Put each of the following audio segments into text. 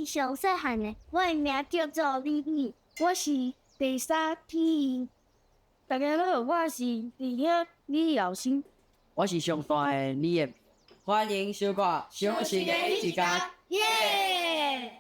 上細漢的，我的名叫做李李，我是第三梯。大家好，我是弟兄李耀新，我是上大的李彦，歡迎收看《相信的彼一天》。耶！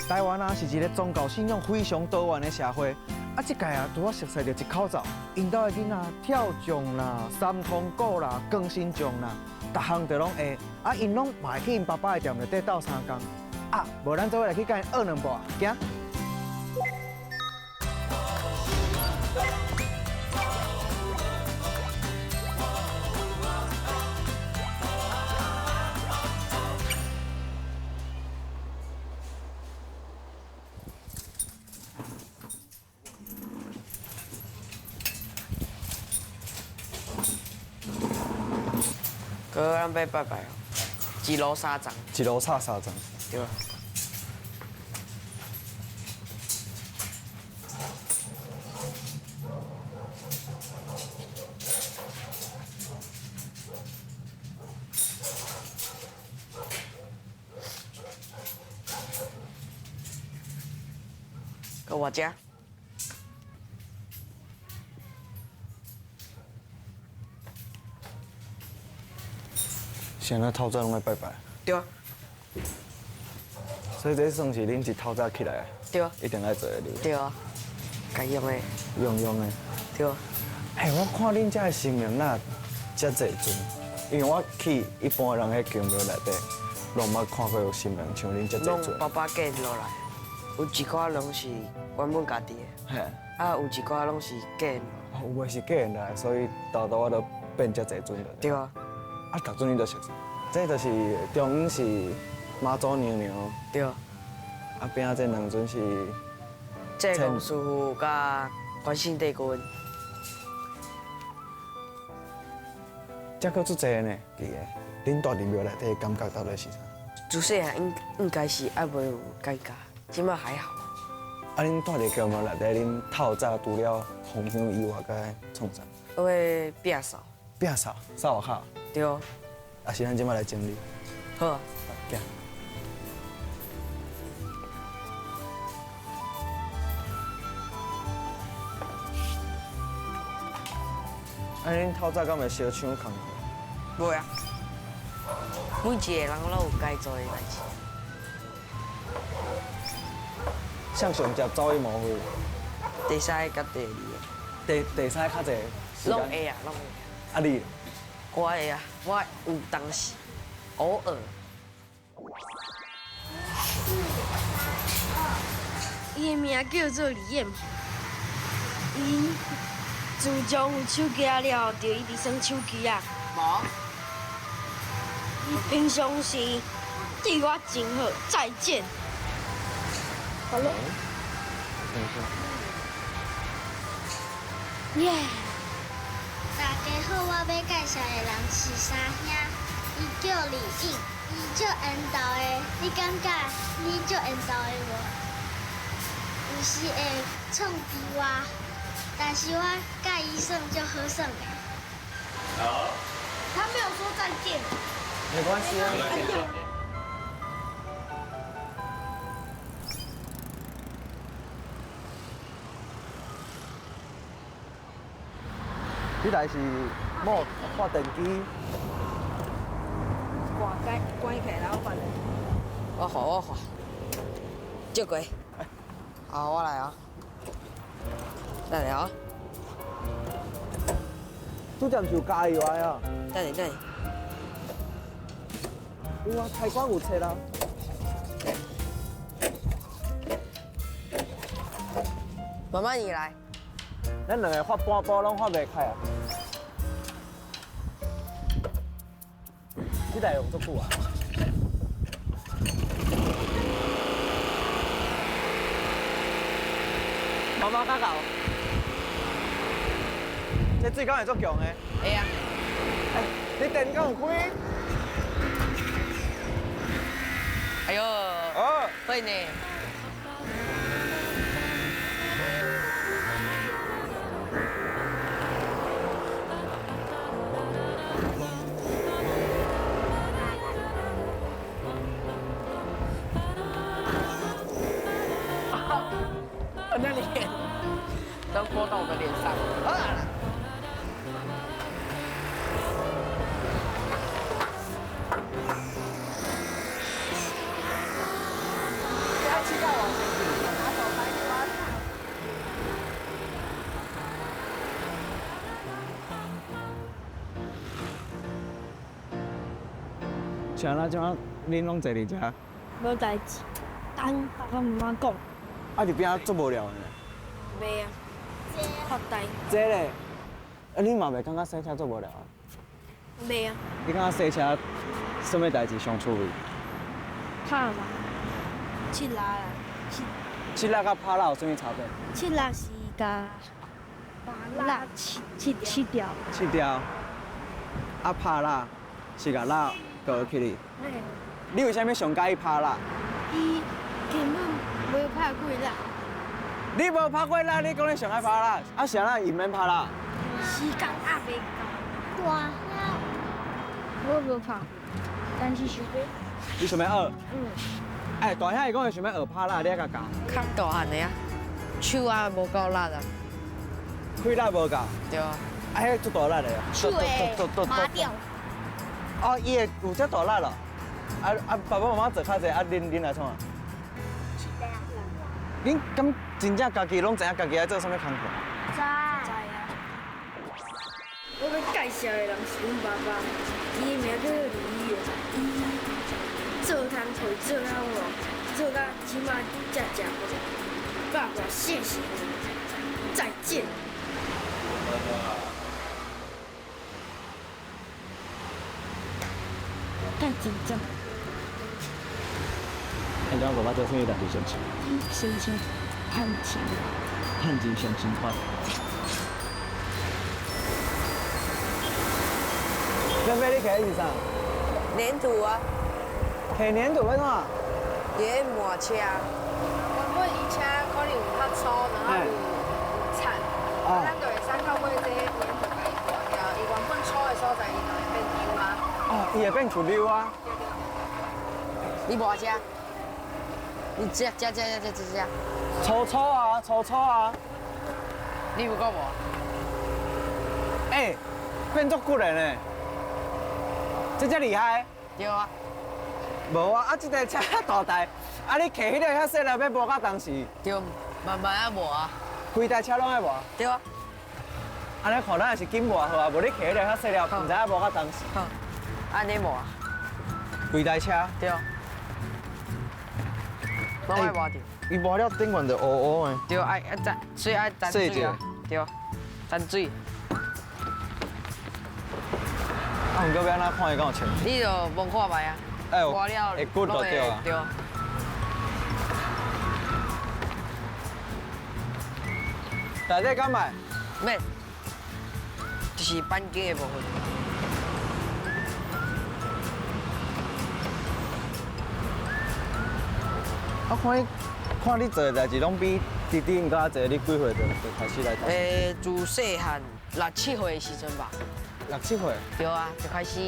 台灣啊，是一个宗教信仰非常多元的社會。啊，這屆啊，拄仔熟似著一口罩，𪜶兜的囡仔跳將啦、三通鼓啦、光神將啦，逐項就攏會。啊，𪜶攏嘛會去𪜶爸爸的店內底鬥相共。啊，無咱做伙來去共𪜶學兩步，行。哥，咱欲拜拜哦，一路三層。一路插三層。對。閣我遮。是按怎透早攏愛拜拜？對啊。所以這算是恁一透早起來，對啊，一定愛做的禮。對啊，該用的。用用的。對啊。欸，我看恁遮的神明哪遮濟尊，因為我去一般人彼間廟內底，攏毋捌看過有神明像恁遮濟尊。攏爸爸建落來，有一寡攏是原本家己的，嘿。啊，有一寡攏是建。有的是建來，所以豆豆我都變遮濟尊了。對啊。啊，逐尊你都熟悉，這就是中央是媽祖娘娘。對。啊，邊仔這兩尊是。濟公師傅佮關聖帝君。這閣足濟呢，記得。恁蹛佇廟內底感覺到底是啥？自細漢應該是猶未有感覺，這擺還好。啊，恁蹛佇宮廟內底，恁透早除了奉香以外，閣創啥？我會摒掃。摒掃，掃外口。對。啊，是咱這擺來整理。好啊。行。啊，恁透早敢會相搶工課？袂啊。每一个人攏有該做的代誌。誰上接走去毛會？第三个佮第二个。第三个較濟。攏會啊，攏會。啊你？我會啊，我有當時，偶爾。伊的名叫做李艷，伊自從有手機了後，就一直耍手機啊。無。伊平常時對我真好，再見。好了。耶！大家好，我欲介紹的人是三兄，伊叫李穎，伊足緣投的，你感覺你足緣投的無？有時會創治我，但是我佮伊耍足好耍的。好。他沒有說再見。沒關係啊。這台是某發電機。關關起來，然後放。我畫我畫，借過。好，我來啊。等下啊。拄才毋是有加油的啊？等下等下。有啊，開關有切啊。媽媽你來。咱兩个發半包攏發袂開啊！這台用足久啊？妈妈较𠢕。这水敢会足强的？会啊。欸，你电敢有开？哎呦，哦，会呢。那脸都泼到我的脸上。啊！像咱这马恁拢坐伫遮？无代志，等爸爸妈妈讲。啊，伫边仔足无聊的呢。袂啊，发呆。这咧，啊，你嘛袂感觉洗车足无聊啊？袂啊。你感觉洗车啥物代志上趣味？拍蜡，拭蜡啦，拭蜡佮拍蜡有啥物差别？拭蜡是共蜡拭拭拭掉。拭掉。啊，拍蜡是共蜡割起去。你为啥物上佮意拍蜡？伊根本无拍过蜡。你无拍过蜡，你讲你上爱拍蜡，啊是按怎伊毋免拍蜡？时间还袂够。大兄，我无拍，但是想欲。你想欲学？嗯。哎，大兄伊讲伊想欲学拍蜡，你爱共教？较大汉的啊，手啊无够力啊。开力无够？对啊。啊，彼足大力的。手会麻掉。哦，伊会有遮大力咯。啊啊！爸爸妈妈做较济，啊，恁来创啊？恁敢真正家己拢知影家己爱做啥物工课？知。知啊。我欲介绍的人是阮爸爸，伊的名叫做李宇，伊做工课做到哦，做到这马才食饭。爸爸，谢谢你，再见。太紧张。你感觉爸爸做啥物代志上辛苦？辛苦，趁钱。趁钱上辛苦。菲菲，你摕的是啥？粘土啊。摕粘土欲怎？伫咧磨车。原本伊车可能有较粗，然后有铲，啊，咱就会使透过这粘土共伊磨掉。伊原本粗的所在，伊就会变溜啊。哦，伊会变出溜啊。你磨车？你食食食食食食。粗粗啊，粗粗啊。你有够无？欸，变足骨的呢，这遮厉害？对啊。无啊，啊，这台车遐大台，啊，你骑彼个遐细粒，欲磨到当时？对，慢慢仔磨啊。规台车拢爱磨？对啊。按呢看，咱也是紧磨好啊，无你骑彼个遐细粒，毋知影磨到当时。好，按呢磨。规台车？对。拢爱磨著。伊磨了顶悬就乌乌的。对，爱爱沾，所以爱沾水啊。对，沾水。啊，毋过欲按怎看伊敢有穿？你就摸看觅啊。哎，磨了会骨就对啊。对。内底敢爱？免，就是扳机的部分。我看你，看你做的代志，拢比弟弟毋较济。你几岁就开始来？自细汉六七岁的时阵吧。六七岁？对啊，就开始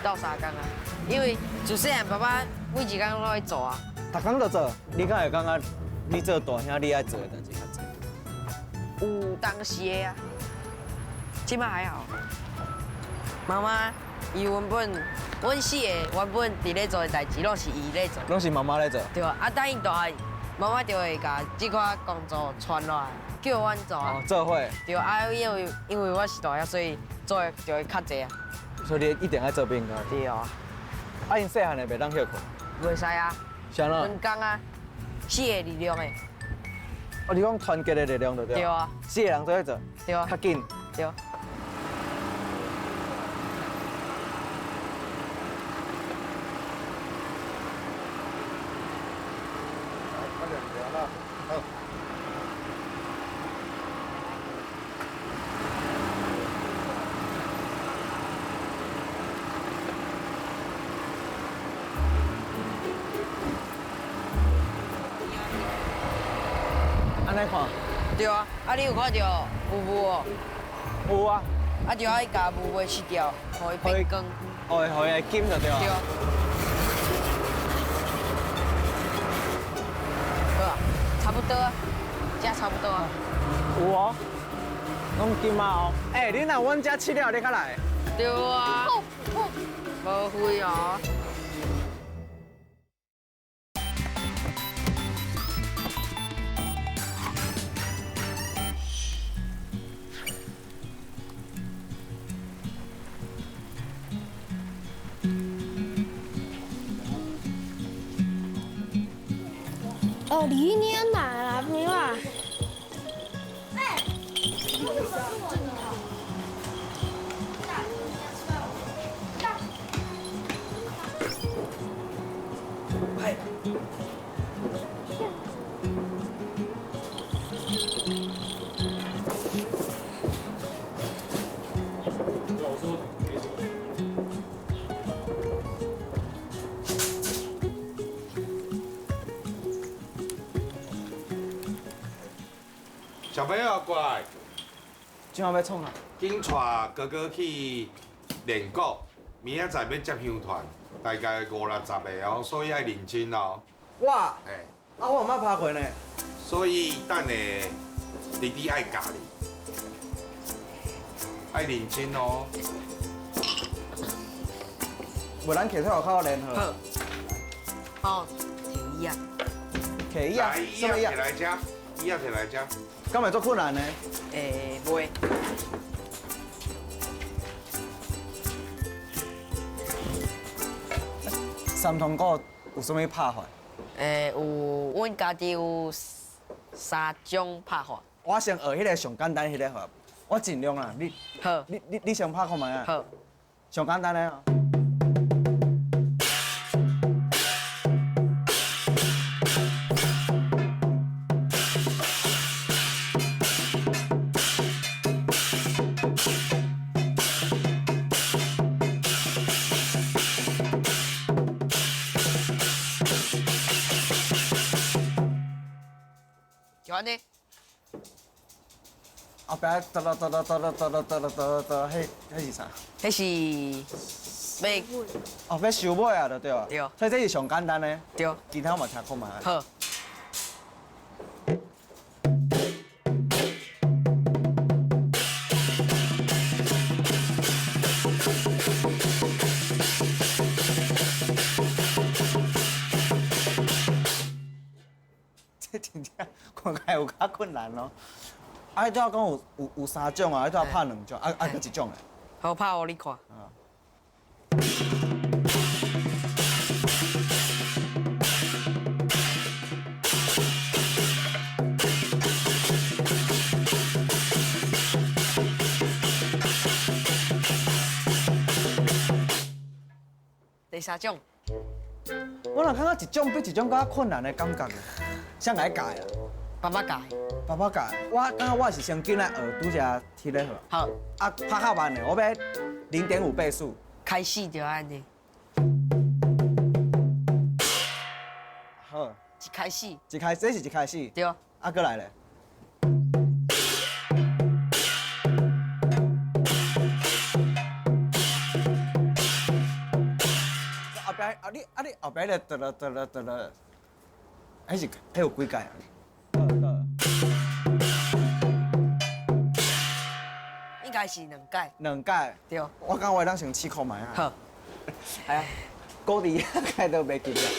斗相共啊。因为自细汉爸爸每一工拢爱做啊。逐工都做，你敢会感觉你做大兄你爱做的代志较济？有当时的啊，这马还好。妈妈，伊原本，阮四个原本伫咧做的代志，拢是伊咧做。拢是妈妈咧做。对啊，啊等伊大汉，妈妈就会共这款工作传落来，叫阮做啊。哦，做伙。对啊，因为我是大兄，所以做的就会较济啊。所以你一定爱做变个。对啊。啊，𪜶细汉的袂当歇困。袂使啊。啥啦？分工啊，四个力量的。哦，你讲团结的力量就对。对啊。四个人做伙做。对啊。较紧。对。呢看？對啊，啊你有看著霧霧無？有啊。啊，就愛共霧霧拭掉，予伊變光。哦，予伊會金就對啊。對。好啊，差不多啊，這差不多啊。有哦，攏金啊哦。欸，你若阮遮試了，你較來。對啊。無費哦。哦，你你哪啦，没啊？小朋友过来，今仔欲创啥？紧带哥哥去练鼓，明仔载欲接香团，大概五六十个哦，所以爱认真哦。哇！欸，啊，我毋捌拍过呢。所以等下弟弟爱教你，爱认真哦。无咱徛出外口练好。好。哦，提椅啊。提椅啊，什么椅啊？摕来遮，椅仔摕来遮。敢会足困难呢？欸，袂。三通鼓有啥物拍法？欸，有，阮家己有三種拍法。我先學彼个上簡單彼个好，我盡量啦。你好，你先拍看覓啊？好，上簡單的。就按呢。後壁哒啦哒啦哒啦哒啦哒啦哒啦哒，彼是啥？彼是欲哦，欲收尾啊，就對啊。對。所以這是上簡單的。對。其他嘛聽看覓。好。這真正看起來有較困難咯。啊，你拄仔講有三種啊，你拄仔拍兩種，啊啊，閣一種咧。好，拍予你看。第三種。我若感覺一種比一種較困難的感覺，誰來教啊？爸爸教。爸爸教。我感覺我是先緊來學拄才彼个好。好。啊，拍較慢的，我欲0.5倍速。開始就按呢。好。一開始。一開始，這是一開始。對。啊，閣來咧。後壁啊，你後壁咧，得啦得啦得啦，彼是彼有幾屆啊？應該是兩屆。兩屆。對。我感覺我會當先試看覓啊。好。係啊，鼓佇遐都袂記啊。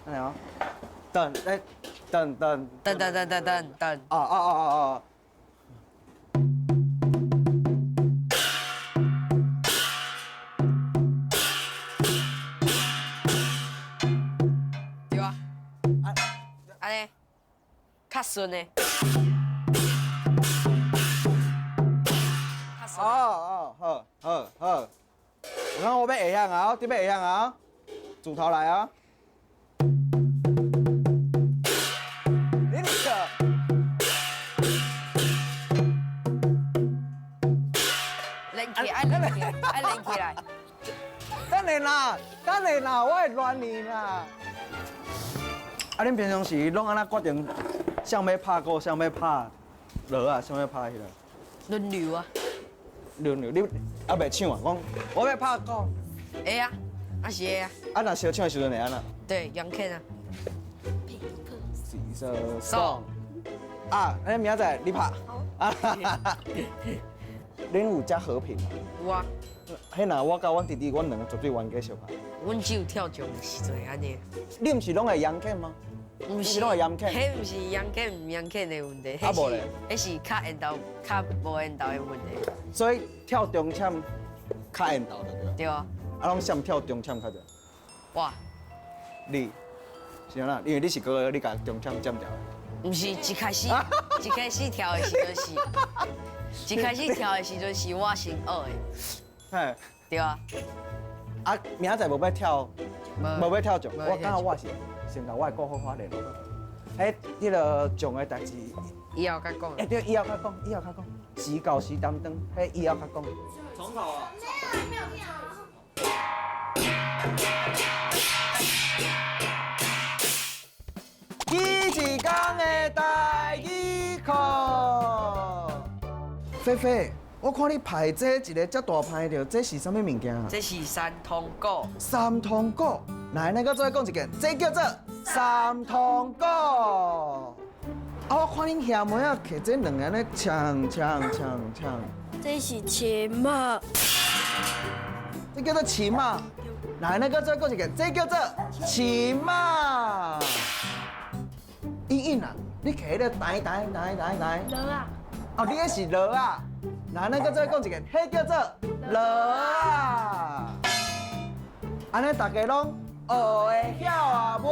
按呢哦，等，欸，等等。等等等等等等。哦哦哦哦哦。對啊。按呢，較順的。哦哦，好，好，好。我看我欲會曉啊，你欲會曉啊，主頭來啊。你個。連起來，愛連起來，愛連起來。等下啦，等下啦，我會亂你啦。啊，恁平常時攏按怎決定啥欲拍鼓，啥欲拍锣啊，啥欲拍彼个。轮流啊。轮流，你犹袂抢啊？讲我欲拍鼓。会啊，啊是会啊。啊，若相抢的时阵会按怎？对，杨倩啊。送。啊，那明仔载你拍。啊。恁有遮和平吗？有啊。彼若我佮阮弟弟，阮两个绝对冤家相拍。阮只有跳将的时阵会按呢。你毋是拢会杨倩吗？毋是拢会杨倩。彼毋是杨倩毋杨倩的问题。啊无咧。彼是较缘投较无缘投的问题。所以跳中签较缘投就对。对啊。啊，拢啥跳中签较济？我。你，是按怎？因为你是哥哥，你共中签占掉。毋是，一开始跳的时阵是，一开始跳的时阵是我先学的。嘿。对啊。啊，明仔载无欲跳，无欲跳将，我感觉我是先共我的鼓好好练落。彼个将的代志，以后再讲。欸，对，以后再讲，以后再讲。时到时担当，彼以后再讲。从头啊。没有没有。彼一工的台语课，菲菲，我看你排这一个遮大牌著，这是啥物物件啊？这是三通鼓。三通鼓，来，咱阁再讲一遍，这叫做三通鼓。啊，我看恁兄妹仔摕这两个咧唱唱唱唱。这是琴仔。这叫做琴仔。来，咱阁再讲一遍，这叫做琴仔。英英啊，你摕彼个弹弹弹弹弹。锣仔。哦，你彼是锣仔。来，咱阁再讲一遍，彼叫做锣仔。按呢大家拢学会晓啊未？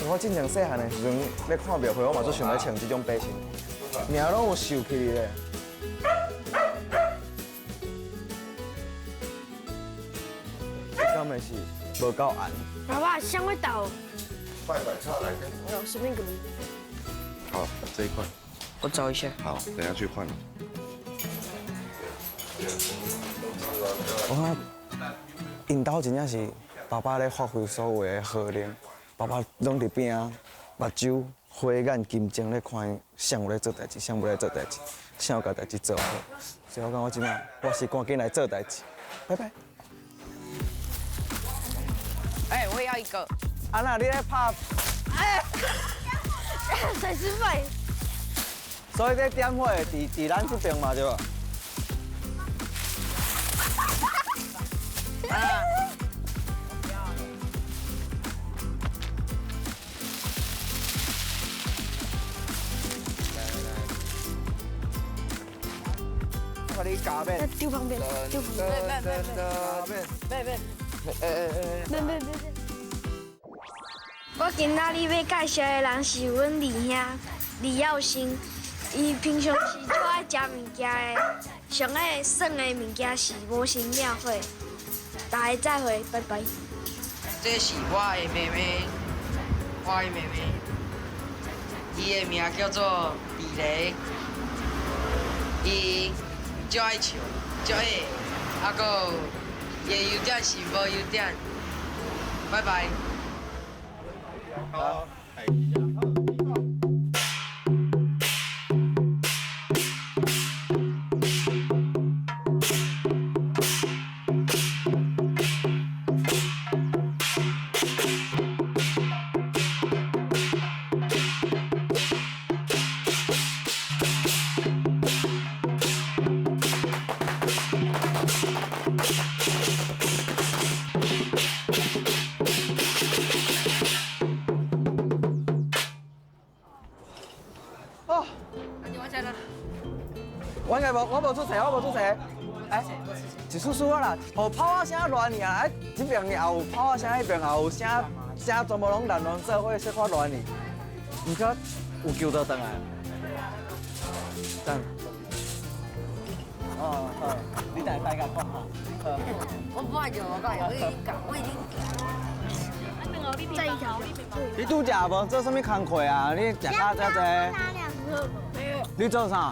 我之前细汉的时阵，咧看庙会，我嘛足想欲穿这种背心，名拢有绣起咧。这敢会是无够红？爸爸，啥会倒？拜拜，插来跟。哦，随便给你。好，这一块。我找一下。好，等下去换。我看𪜶兜真正是爸爸咧发挥所有的荷能。爸爸拢伫边仔，目睭火眼金睛咧看𪜶，啥有咧做代志，啥无咧做代志，啥有共代志做好。所以我讲我这摆，我是赶紧来做代志。拜拜。欸，我也要一个。啊那你咧拍？哎，才失败。所以这点火伫咱这边嘛，对无？啊。你加免。丢旁边，丢旁边。别别别。别别别别。我今仔日欲介绍的人是阮二兄李耀兴，伊平常时足爱食物件的，上爱耍的物件是无神庙会。大家再会，拜拜。这是我的妹妹，我的妹妹，伊的名叫做李雷，伊足爱笑，足爱，啊，阁伊的优点是无优点。拜拜。好。我應該無，我無出聲，我無出聲。哎，一絲絲啊啦，哦，炮仔聲亂去啊！哎，這邊也有炮仔聲，彼邊也有聲，聲全部攏亂亂做伙，小可亂去。毋過有救到轉來。等。哦，好，你等下大家講哈。我本來就無講，我已經講，我已經。再一條。你拄食無做啥物工課啊？你食到遮濟？你做啥？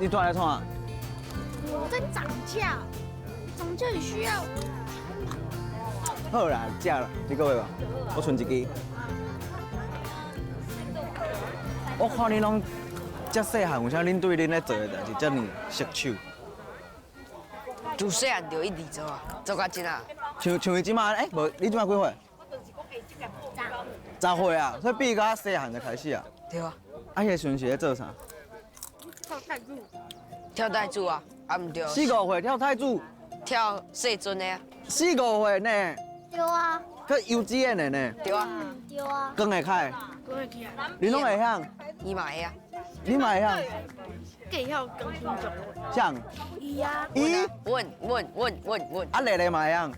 你蹛咧創？我在長轎，長轎也需要。好啦，食啦，你閣欲無？我賰一支。我看恁攏遮細漢，為啥恁對恁咧做的代誌遮爾熟手？自細漢就一直做啊，做到這啊。像伊這馬，欸，無，你這馬幾歲？十歲啊，所以比較細漢就開始啊。對啊。啊，彼個時陣是咧做啥？跳台子。跳台子啊，啊毋對。四五歲跳台子。跳細陣的啊。四五歲呢？對啊。去幼稚園的呢？對啊。對啊。扛會開？扛會起來。你攏會曉？伊嘛會啊。你嘛會曉？會曉鋼琴種。像？伊啊。伊。阮阮阮阮阮。啊，麗麗嘛會曉？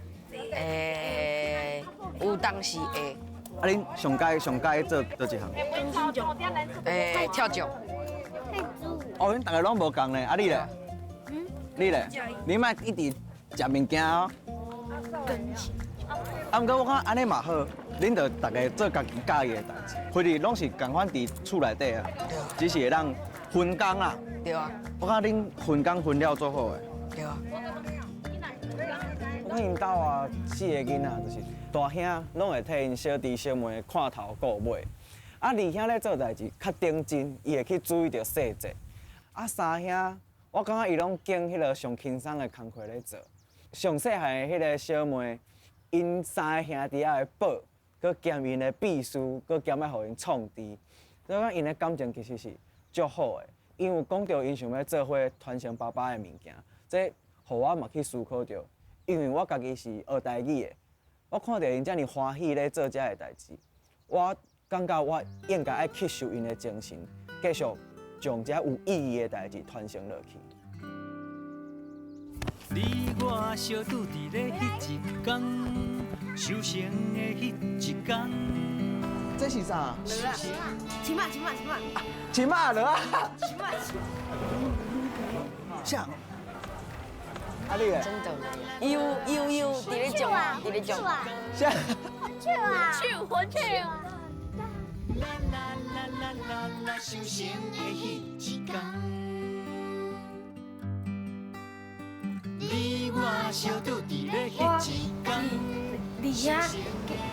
欸，有當時會。啊，恁上佳上佳做佗一項？鋼琴種。欸，跳舞。哦，恁逐个攏無仝咧，啊你咧？你咧？你莫一直食物件哦。啊，毋過我感覺按呢嘛好，恁著逐个做家己佮意的代誌，反正攏是仝款佇厝內底啊，只是會當分工啦。對啊。我感覺恁分工分了足好的。對啊。我看𪜶兜啊，四个囡仔就是大兄攏會替𪜶小弟小妹看頭顧尾，啊二兄咧做代誌較認真，伊會去注意著細節。啊三兄，我感覺伊攏揀彼个上輕鬆的工課咧做。上細漢的彼个小妹，𪜶三个兄弟仔的寶，閣兼𪜶的秘書，閣兼愛予𪜶創治，所以講𪜶的感情其實是足好的。𪜶有講著𪜶想欲做伙傳承爸爸的物件，這予我嘛去思考著，因為我家己是學台語的，我看著𪜶遮爾歡喜咧做這个代誌，我感覺我應該愛吸收𪜶的精神，繼續將這有意義的代誌傳承落去。你我相拄佇咧彼一工，修成的彼一工。這是啥？蚵仔，青仔，青仔，青仔。青仔蚵仔。青仔。像。啊你咧？真的。有有有，佇咧種啊，佇咧種。啥？手啊！手，火手啊！啦啦啦啦啦啦，修成的彼一工。你我相拄佇咧彼一工。二兄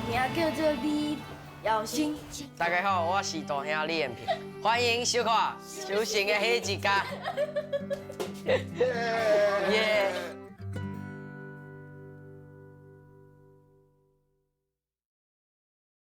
名叫做李耀星。大家好，我是大兄李延平，歡迎收看《修成的彼一工》。耶！